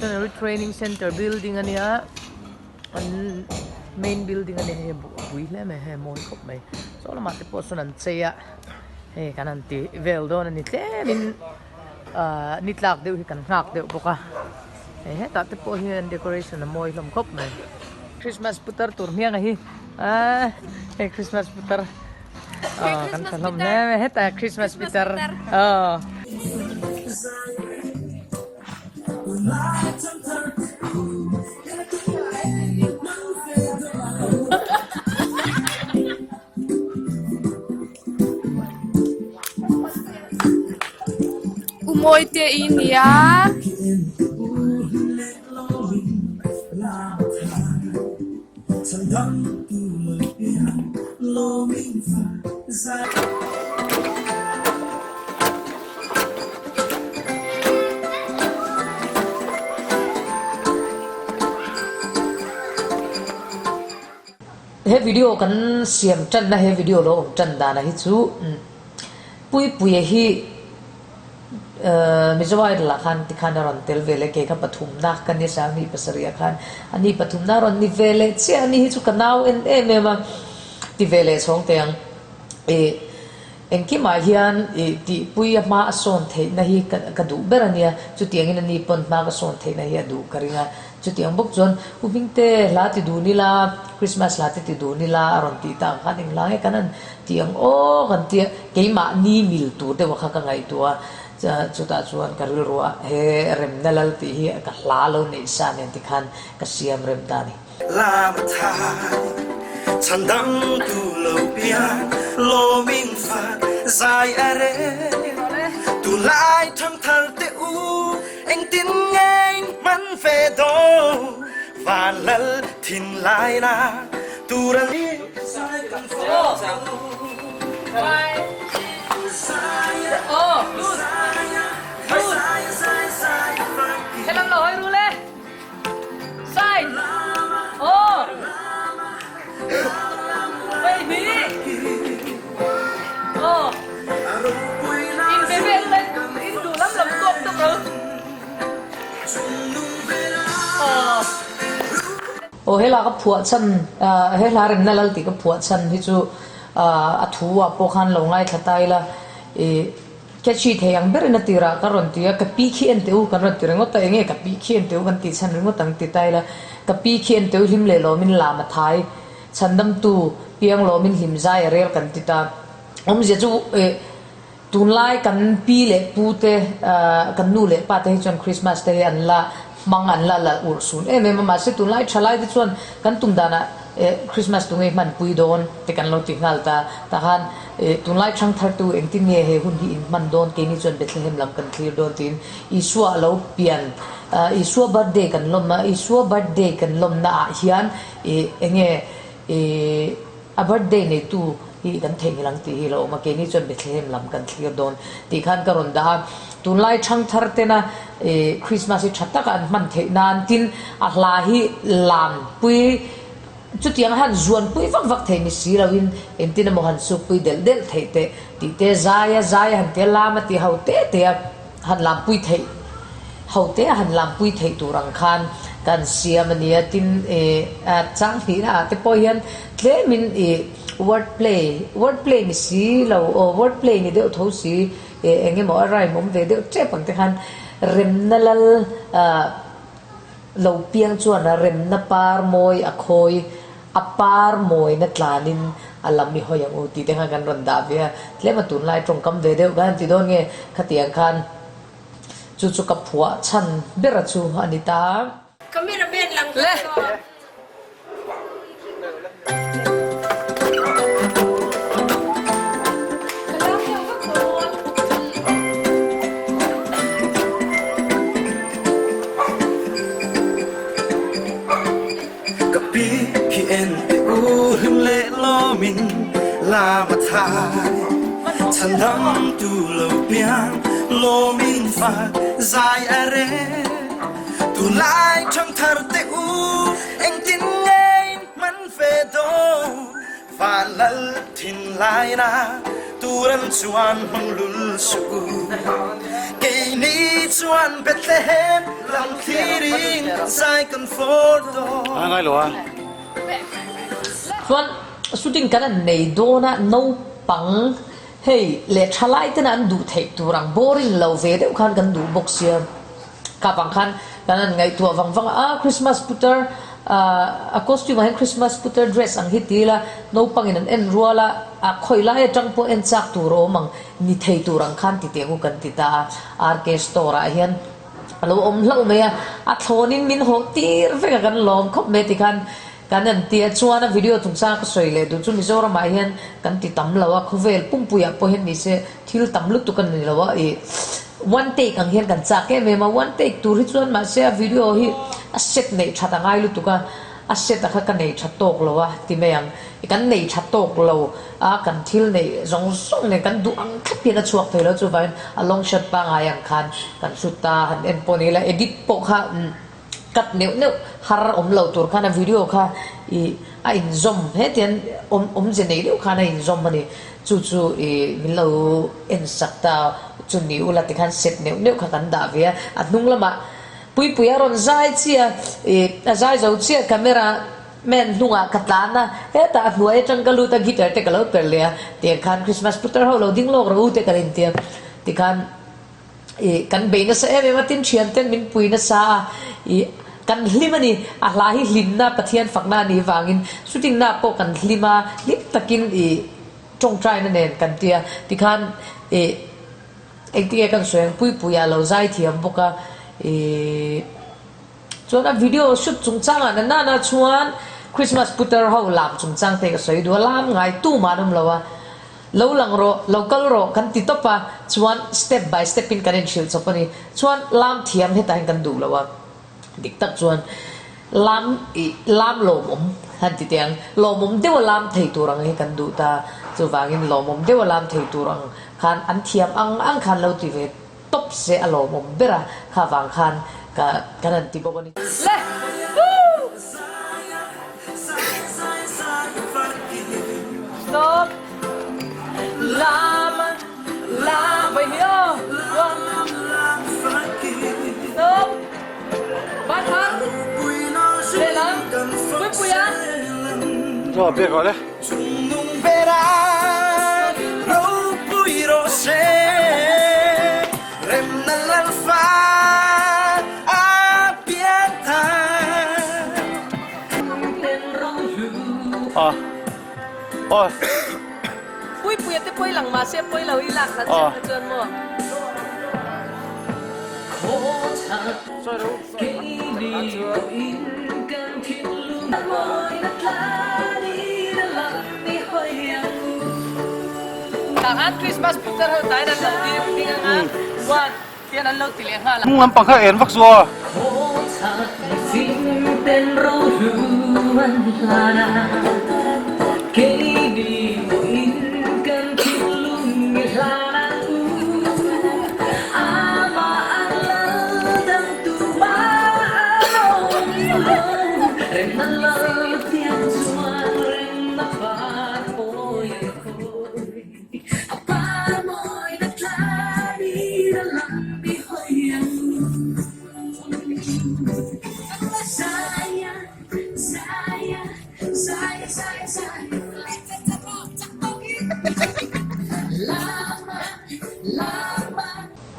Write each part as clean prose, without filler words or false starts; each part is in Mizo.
Missionary Training Centre building a nia an main building a nia hei a pui hle mai hei a mawi khawp mai saw lamah te pawh sawn an chei a hei kan han ti vel dawn a ni tlemin ahh ni tlak deuh hi kan nghak deuh bawk a hei hetah te pawh hian decoration a mawi hlawm khawp mai Christmas putar tur hmiang a hi ahh hei Christmas putar aw kan tha hlawm hle mai hetah Christmas putar aw. U mawi te i nia. He video kan siam tanna he video lo awm tan dana hi chu Puipuia hi Mizo Idol ah khan tikhan a rawn tel ve leh kei kha pathumna ka ni Sanghnih pasarih ah khan ani pathumna a rawn ni ve leh chiah ani hi chu ka nau en em em a ti ve leh chhawng teh ang ih engkimah hian ih tihpui a hma a sawn theihna hi ka ka duh ber a nia chutiangin ani pawn hma ka sawn theihna hi a duh ka ring a chutiang bawk chuan U Hmingte hla ti dun ila Christmas hla te ti dun ila a rawn tih tak ang khan eng hla nge kan han Ti ang aw kan tia keimahni mil tur deuh kha ka ngaihtuah a, chutah chuan ka rilruah he remna lal tih hi ka hla lo neih sa nen tikhan ka siam rem ta a ni. Lam a thai chhan dang tu lo piang lawmin fa zai a rem tu lai thang thar te u engtin nge man ve dawn van lal thin lai na tur a ni. Aw he hla ka phuah chhan he hla remna lal tih ka phuah chhan hi chu a thu ah pawh khan lo ngaithla ta ila ih catchy thei ang berin a tirah ka rawn ti a ka pi khi en teh u kan rawn ti ringawt a enge ka pi khi en teh u kan tih chhan ringawt ang ti ta ila ka pi khi en teh u hlim leh lawmin lam a thai chhandamtu piang lawmin hlim zai a rel kan ti ta awmzia chu ih Tunlai kan pi leh pu te, kan nu leh pa te hi chuan Christmas te hi an la hmang, an la la urh sun em em a, mahse tunlai thalai te chuan kan tum danah Christmas tunge hmanpui dawn te kan lo ti nghal ta. Tahan tunlai thangthartu engtin nge he hun hi in hman dawn, keini chuan Bethlehem lam kan thlir dawn tiin Isua a lo pian, Isua birthday kan lawm a, Isua birthday kan lawmna ah hian enge A birthday neitu hi kan theihnghilh ang tih hi lo awm a, keini chuan Bethlehem lam kan thlir dawn tih khan ka rawn dah a. Tunlai thangthar tena Christmas hi tha taka an hman theih nan tin a hla hi lampui chutiang han zuanpui vak vak thei ni si loin engtin emaw han sukpui delh delh theih teh tih te zaia zaia han tia lam a ti ho te te a. Han lampui theih ho te a han lampui theih tur ang khan kan siam a nia tin ih chang hnihna ah te pawh hian tlemin ih word play word play ni si lo aw word play ni deuh tho si ih eng emaw a rhyme awm ve deuh tep ang te khan remna lal ah lo piang chuan a remna par mawi a khawi A par mawina tlanin a lam i hawi ang u tih te khan kan rawn dah ve a, tlem a tunlai tawngkam ve deuh kan ti dawn nge khatiang khan chu chu ka phuah chhan bera chu a ni ta. Cameraman lang le. Ka pi khi en teh u hlim leh lawmin lam a thai Chan dang tu lo piang lawmin fa zai a rel Tunlai ṭhangthar teh u engtin nge in hman ve dawn Van lal thinlai na. Turan chuan hmang lul suh u. Keini chuan Bethlehem lam thlirin zai kan fawr dawn. Chuan shooting kan an nei dawn a, naupang hei leh thalai tena an duh theih tur ang boring lo ve deuh khan kan duh bawk sia. Kap ang khan kan han ngaihtuah vang vang a, ah Christmas putar ah a costume ah hian Christmas putar dress ang hi ti ila naupangin an en rual a, a khawi lai atang pawh en chak tur a awm ang ni thei tur ang khan ti teh ang u kan ti ta a, RK store ah hian a lo awm hlauh mai a, a thlawnin min hawh tir vek a kan lawm khawp mai ti khan kan han ti a, chuan a video chungchang ka sawi leh duh chu Mizoram ah hian kan ti tam lo a, khawvel pumpuiah pawh hian ni se thil tam lutuk a ni lo a, ih One take ang hian kan chak em em a, one take tur hi chuan mahse a video hi a set neih that a ngai lutuk a, a set a kha ka nei tha tawk lo a ti mai ang, kan nei tha tawk lo a kan thil neih zawng zawng nen kan duh ang thlap hian a chhuak thei lo chuvangin a long shot pangngai ang khan kan shoot ta han en pawh ni ila edit pawh kha Cut neuh neuh har awm lo tur khan a video kha ih a inzawm hetiang awm awmze nei deuh khan a inzawm a ni. Chu chu ih min lo en sak ta chu ni ula tikhan set neuh neuh kha kan dah ve a. A hnung lamah Puipui a rawn zai chiah ih a zai zo chiah camera man hnungah ka tlan a, hetah a hnuai atang ka lut a guitar te ka lo per leh a tiang khan Christmas putar ho lo ding lawk rawh u te kan intia tikhan Ih, kan bei nasa em em a, tin thian ten min pui nasa a, ih, kan hlim a ni, a hla hi hlimna Pathian fakna a nih vangin shooting na pawh kan hlim a, hlim takin ih tawngtaina nen kan ti a, tikhan ih engtinge kan sawi ang Puipuia lo zai thiam bawk a, ih. Chuan a video shoot chungchangah na nana chuan Christmas putar ho lam chungchang te ka sawi duh a, lam ngai tumah an awm lo a, lo lang rawh, lo kal rawh kan ti tawp a, chuan step by step in kan inhrilh chawp a ni. Chuan lam thiam hetah hian kan duh lo a, dik tak chuan lam ih lam lawmawm han ti teh ang, lawmawm deuh a lam thei tur ang hi kan duh ta, chuvangin lawmawm deuh a lam thei tur ang khan an thiam ang ang khan lo ti ve. Top se a lawmawm ber a, kha vang khan ka kan han ti bawk a ni. Le! Woo! Stop! Lam! Lam! Vai hi aw! One! Stop! Ban har! Lehlam! Puipuia! Chaw pek rawh le. Chungnung bera ropui rawh se, remna lalfa a pian ta. Ah. Oh. Puipuia te pawi lang mahse pawi lo i lak hlat chiah kha chuan maw. Tah Christmas putar ho tain an lo ding ding anga one tian an lo ti leh nghal a. Hnung lampang kha en vak chu aw.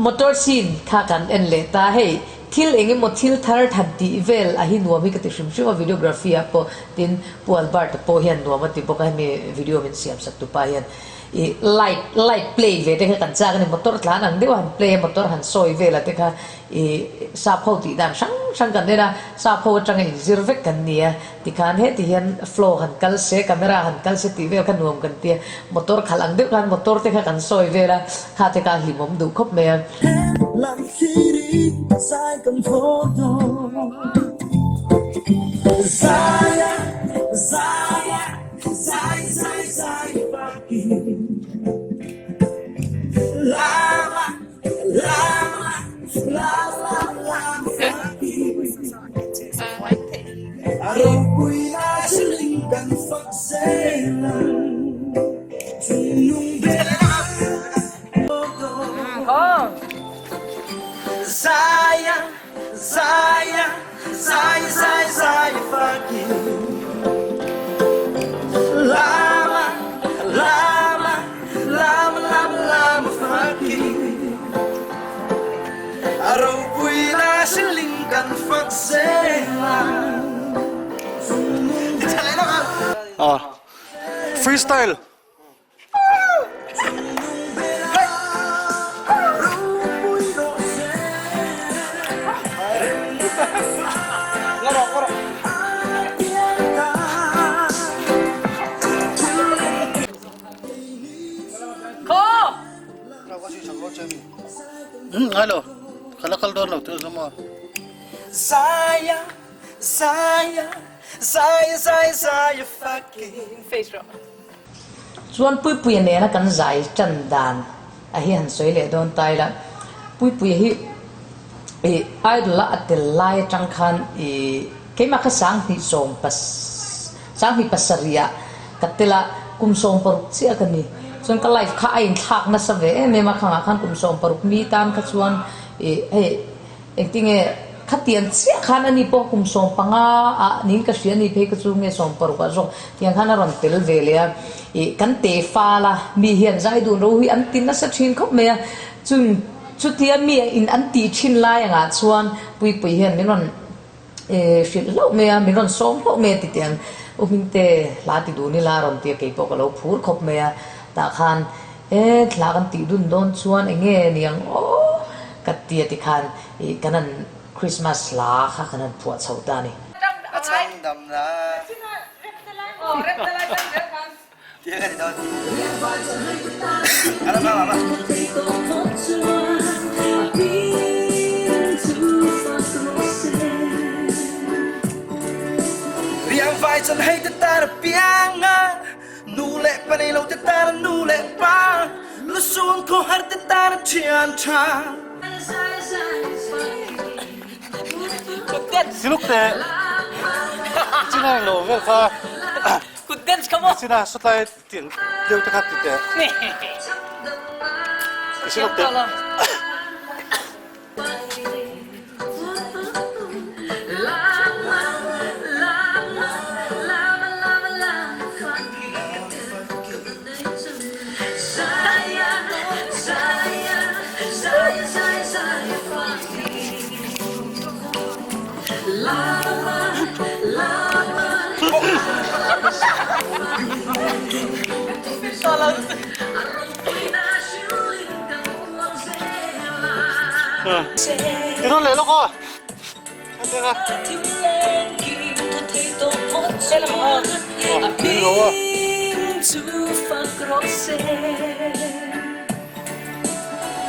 Motor scene kha kan en leh ta hei thil eng emaw thil thar than tih vel a hi nuam hi ka ti hrim hrim a videography ah pawh tin Pu Albert a pawh hian nuam a ti bawk a hemi video min siam sak tu pa hian ih light light play ve te kha kan chak a ni motor tlan ang deuh a han play a motor han sawi vel a te kha ih sap ho tih dan hrang hrang kan en a sap ho atanga inzir vek kan ni a tikhan heti hian flow han kal se camera han kal se tih vel kha nuam kan ti a motor khalh ang deuh khan motor te kha kan sawi vel a kha te kha a hlimawm duh khawp mai a. Ropuina siling kan fak zel ang. Ah, freestyle. Hello, kala kal dawn lo tu zama. Zaya, Zaya, Zaya, Zaya, Zaya fucking Face rawh. Chuan Puipuia nena kan zai tan dan a hi han sawi leh dawn ta ila, Puipuia hi ih idol a a tel lai atang khan ih keimah kha sanghnih sawm pas sanghnih pasarih ah ka tel a, kum 16 chiah ka ni. Chuan ka life kha a inthlak nasa ve em em a, khangah khan kum 60 mi tan kha chuan ih hei Engtinge khatiang chiah khan ani pawh kum 15 ah niin ka hria ni phei ka chu nge 16 ah zawk tiang khan a rawn tel ve leh a, ih kan te fal a, mi hian zai dun ro hi an ti nasa thin khawp mai a, chung chutia mi in an tih thin lai angah chuan Puipui hian min rawn ih hrilh hlauh mai a, min rawn sawm hlauh mai a ti tiang U Hmingte hla ti dun ila a rawn ti a kei pawh ka lo phur khawp mai a, tah khan E thla kan tih dun dawn chuan enge niang aw ka ti a tikhan ih kan han Christmas hla kha kan han phuah chho ta a ni. A chhang dam la. Tia ka ti dawn. A la bang a. Riang vai chan hei te tar piang a. Nu leh pa nei lo te tan nu leh pa, Lusun khawhar te tan thian tha. Kut dance. Siluk te chinai lo vel kha. Kut dance kha maw? China sutlai tiang deuh te kha ti te. Siluk te. I rawn leh lawk aw.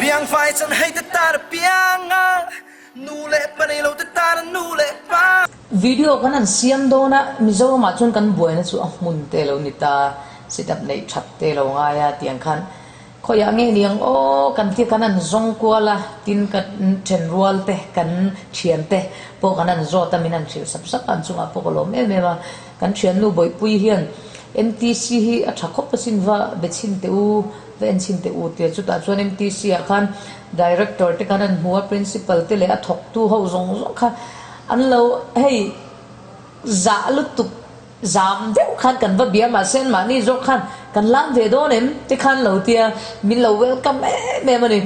Riang vai chan hei te tar piang a nu leh pa nei lo te tar nu leh pa. Video kan han siam dawn a, Mizoramah chuan kan buaina chu a hmun te lo ni ta, sit up neih that te lo ngai a tiang khan Khawiah nge niang aw kan tia kan han zawng kual a, tin kan then rual te, kan thian te pawh kan han zawt a, min han hrilh sap sap a, an chungah pawh ka lawm em em a. Kan thiannu Bawihpui hian MTC hi a tha khawp asin va be chhin teh u, va en chhin teh u tia chutah chuan MTC ah khan Director te khan an hmu a, Principal te leh a thawktu ho zawng zawng kha an lo hei zah lutuk Zam deuh khan kan va bia mahse an mahni zawk khan kan lam ve dawn em te khan lo tia min lo welcome em em a ni.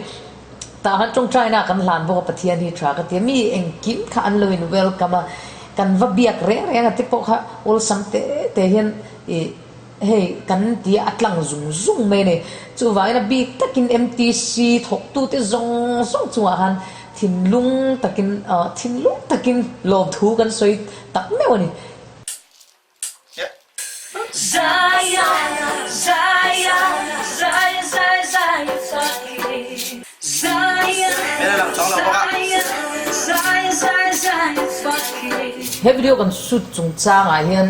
Tah khan tawngtaina kan hlan bawk a Pathian hi tha ka tia mi engkim kha an lo in welcome a kan va biak reng reng a te pawh kha awlsam te te hian ih hei kan tia a tlang zung zung mai a ni. Chuvangin a bik takin MTC thawktute zawng zawng chungah khan thinlung takin thinlung takin lawmthu kan sawi tak meuh a ni. He video kan shoot chungchangah hian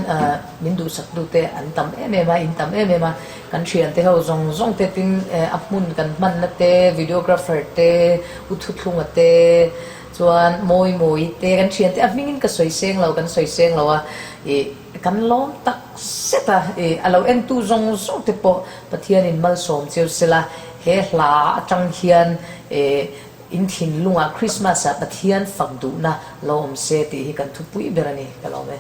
min duhsaktute an tam em em a, in tam em em a, kan thiante ho zawng zawng te tin a hmun kan hmanna te, videographer te, u thuthlunga te, Chuan mawi mawi te kan thian te a hmingin ka sawi seng lo kan sawi seng lo a ih kan lawm tak zet a ih a lo entu zawng zawng te pawh Pathianin malsawm cheu sela he hla atang hian ih in thinlungah Christmas ah Pathian fak duhna lo awm se tih hi kan thupui ber a ni ka lawm e.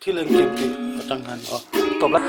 Thil engkim tih atang khan aw tawp la.